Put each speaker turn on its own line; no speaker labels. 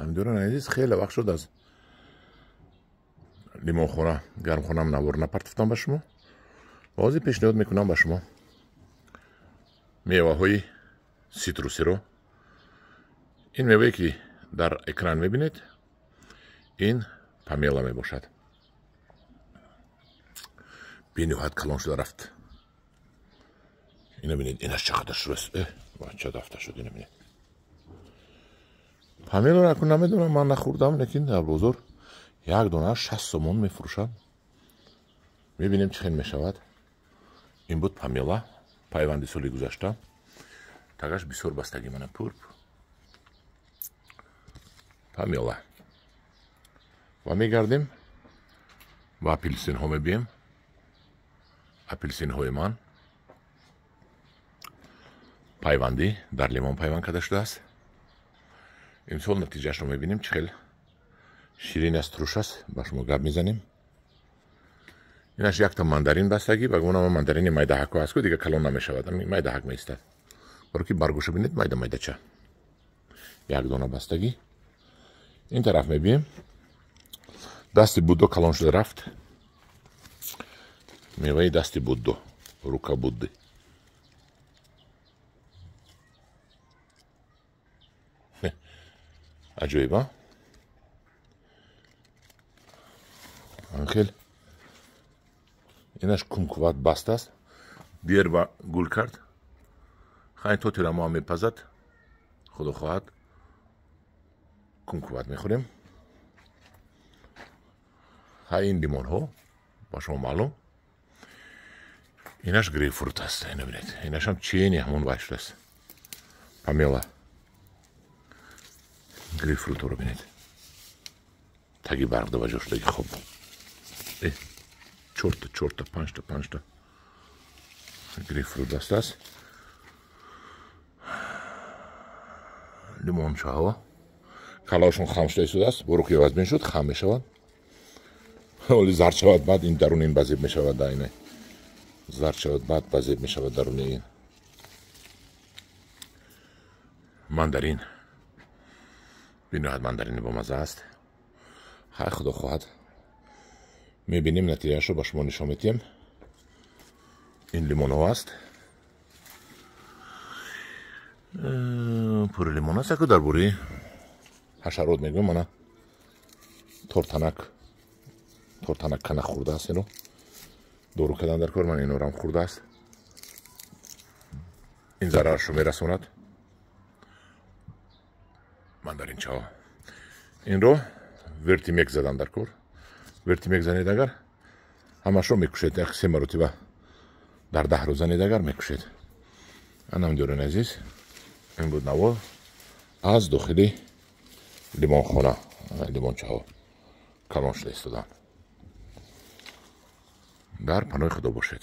Ҳамдиёрони азиз, хеле вақт шуд аз лимонхона, гармхонаам навор напартофтам ба шумо. Ҳозир пешниҳод мекунам ба шумо меваҳои ситрусиро. Ин мевае ки дар экран мебинед, ин памела мебошад. Бениҳоят калон шуда рафт. Ина бинед, инаш чақадар шудааст. Бача дафта шуд, ина бинед. Памеларо акун намедонам, ман нахӯрдам, лекин дар бозор як дона 60 сомон мефурӯшанд. Мебинем чӣ хел мешавад. Ин буд памела, пайванди соли гузашта. Тагаш бисёр бастагӣ, мана пур. Памела. Ва мегардем ба апелсинҳо мебием. Апелсинҳои ман пайвандӣ дар лимон пайванд карда шудааст. Имсол натиҷаашро мебинем, чӣ хел ширин аст, туруш аст, ба шумо гап мезанем. Инаш якта мандарин бастагӣ, ба гумонам мандарини майдаҳако аст, ку дига калон намешавад, майдаҳак меистад. Баро ки баргӯшо бинед, майда майдача. Як дона бастагӣ. Ин тараф мебием. Дасти Буддо калон шуда рафт. Меваи дасти Буддо, рука Будды. Аҷоиб, а? Анхел. Инаш кумкуват баст аст. Дер ба гул кард. Хай то тирамо ҳам мепазад. Худо хоҳад кумкуват мехӯрем. Хай ин лимонҳо ба шумо маълум. Инаш грейпфрут аст, ина бинед. Инашам чени ҳамон вай шудааст. Памела. Грейпфрутро бинед. Таги барқ да ба ҷо шудаги хоб. Чорта, чорта, панҷта, панҷта грейпфрут даст аст. Лимончаҳо калаашон хам шуда истодааст. Боруқи вазбин шуд, хам мешавад. Оли зард шавад, баъд ин даруни ин базеб мешавад. Да ина зард шавад, баъд базеб мешавад даруни ин. Мандарин бениҳоят мандарини бомазза аст. Хай, худо хоҳад мебинем, натиҷаашро ба шумо нишон медиҳем. Ин лимонҳо аст. Пури лимон аст. Яку дар бораи ҳашарот мегӯям, мана тортанак, тортанак кана хӯрдааст. Ино дору кардан дар кор, ман инорам хӯрдааст. Ин зарарашро мерасонад. Мандаринчаҳо. Инро вертимек задан дар кор. Вертимек занед агар, ҳамашро мекушед. Як се маротиба дар 10 рӯз занед агар, мекушед. Анам дӯрони азиз, ин буд навор аз дохили лимонхона. Лимончаҳо калон шуда истоданд. Дар паноҳи Худо бошед.